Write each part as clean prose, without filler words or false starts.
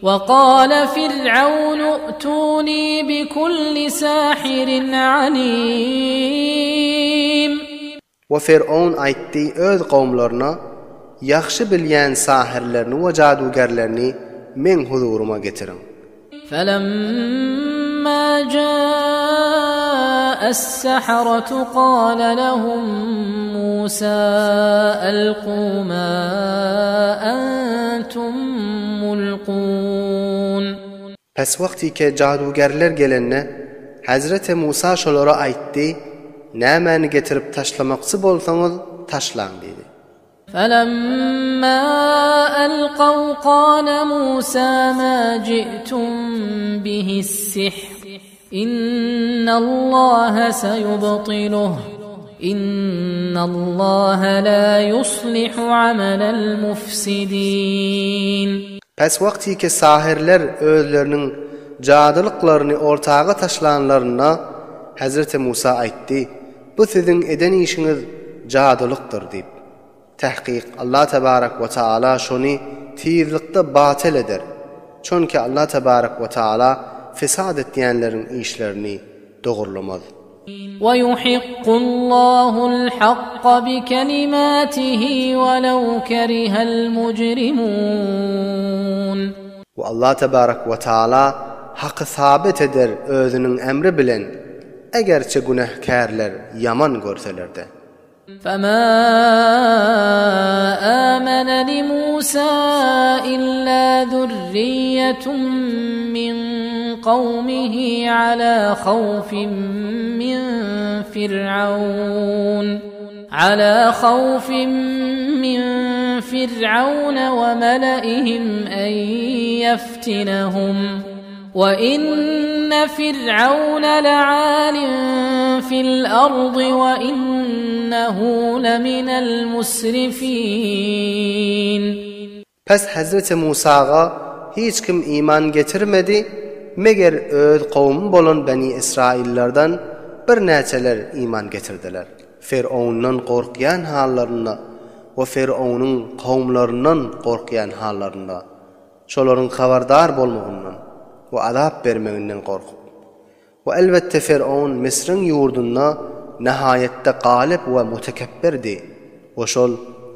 Wa-gala Fir'aunu '-tuni bi-kulli sahirin alim. We Fir'aun aýtdy öz kowumlaryna, Ýagşy bilýän sahyrlaryny we jadugerlerini meň huzuryma getiriň. Felemma ja'as-saharatu qala lehum Musa alqu ma antum mulqun. Pes wagtyke jadugerler gelende, Hezreti Musa şolara aýtdy, Nämäni getirip taşlamakçy bolsaňyz, taşlaň diýdi. Felemma alkaw kale Musa ma ji'tum bihis-sihr, innallaha seyubtiluh, innallaha la yuslihu amalal mufsidin. Pes wagtyky sahyrlar özleriniň jadylyklaryny ortaga taşlanlarynda, Hezreti Musa aýtdy, Bu siziň eden işiňiz jadylykdyr diýip. Tahkyk Allah tebarek we taala şony tizlikde batyl eder. Çonki Allah tebarek we taala fesat etýänleriň işlerini dogrulamaz. Weýuhikkullahul hakka bikelimatihi welew kerihel mujrimun. We Allah tebarek we taala haky sabit eder özüniň emri bilen, egerçe günähkärler ýaman görseler-de. Fema amene li Musa illa zurriýetun min kawmihi ala hawfin min Fir'aun ala hawfin min Fir'aun we meleihim en ýeftinehum. We inne Fir'aune le'alin fil ardy we innehu leminel musrifin. Pes Hezreti Musaga hiç kim iman getirmedi, meger öz kowumy bolan Beni Israillerden birnäçeler iman getirdiler. Fir'aundan gorkýan hallarynda we Fir'aunyň kowumlaryndan gorkýan hallarynda. Şolaryň habardar bolmagyndan we azap bermeginden gorkup. We elbetde Ferowun Misriň ýurdunda nahaýatda galyp we mutekepbirdi we şol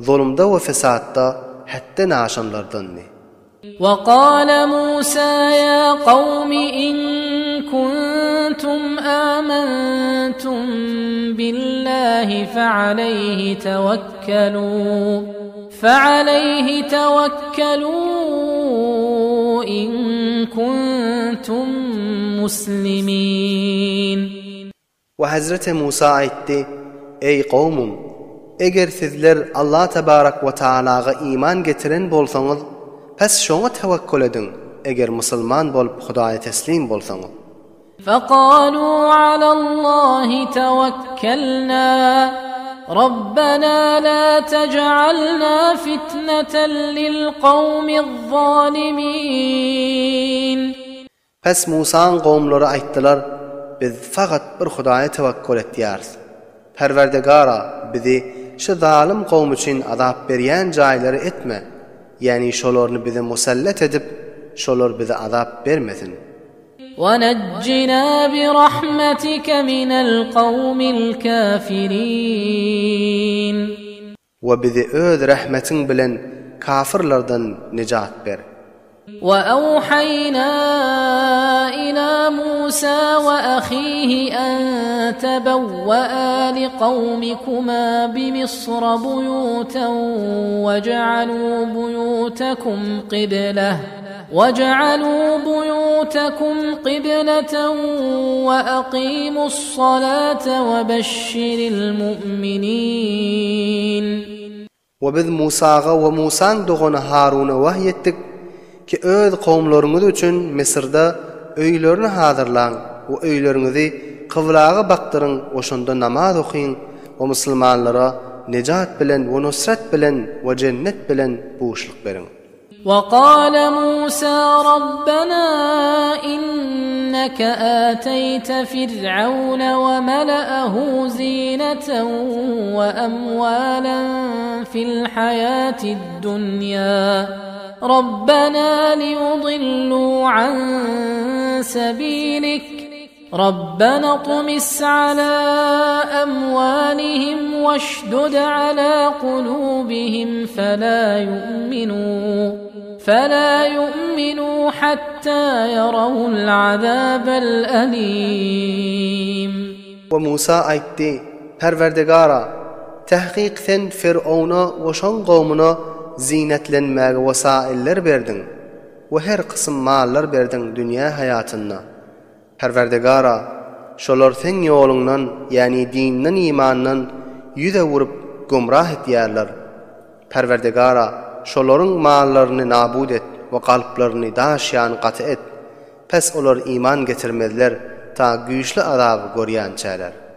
zulumda we fesatda hetden aşanlardandy. We gala Musa ýa kawmi in kuntum amantum billahi fealeýhi tewekkelû. Fealeýhi tewekkelû in kuntum muslimin. We Hezreti Musa aýtdy, Eý kowmum! Eger sizler Allah tebarek we taalaga iman getiren bolsaňyz, pes şoňa tewekkül ediň, eger musulman bolup Hudaýa teslim bolsaňyz. Fekalu alallahi tewekkelna Rabbena la tej'alna fitneten lil kawmiz zalimin. Pes Musaň kowumlary aýtdylar, Biz fakat bir Hudaýa tewekkül etýäris. Perwerdigara, bizi şu zalym kowum üçin azap berýän jaýlary etme, ýäni şolaryny bize musallat edip, şolar bize azap bermesin. Wenejjina birahmetike minel kawmil kafirin. We bizi öz rehmetiň bilen kafyrlardan nejat ber. We awhaýna ila Musa we ahihi an tebewwea liqawmikuma bimisra buýutan wej'alû buýutakum kyblah. Wej'alû buýutakum kybleten we akimus-salate we beşşiril mu'minin. We biz Musaga we Musaň dogany Haruna wahy etdik ki, öz kowumlaryňyz üçin Misirde öýlerini hazyrlaň we öýleriňizi kyblaga bakdyryň we şonda namaz okyň we musulmanlara nejat bilen we nusrat bilen we jennet bilen buşluk beriň. Wekale Musa Rabbena inneke ateyte Fir'awne we mele'ehu zineten we emwalen fil hayatid dunýa. Rabbena liýudillu an sebilik Rabbena tmis ala emwalihim weşdud ala kulubihim fela ýu'minu fela ýu'minu hatta ýerawul azabel elim. We Musa aýtdy, Perwerdigara! Tahkyk Sen Firowna we şoň gowmuna zinetlenmäge wesailler berdiň we her kysym mallar berdiň dünýä haýatynda. Perwerdigara! Şolar Seň ýoluňdan, ýagny dinden-imandan ýüz öwürip gümrah etýärler. Perwerdigara! Şolaryň mallaryny nabut et we kalplaryny daş ýaly gaty et. Pes olar iman getirmezler, ta güýçli azaby görýänçäler.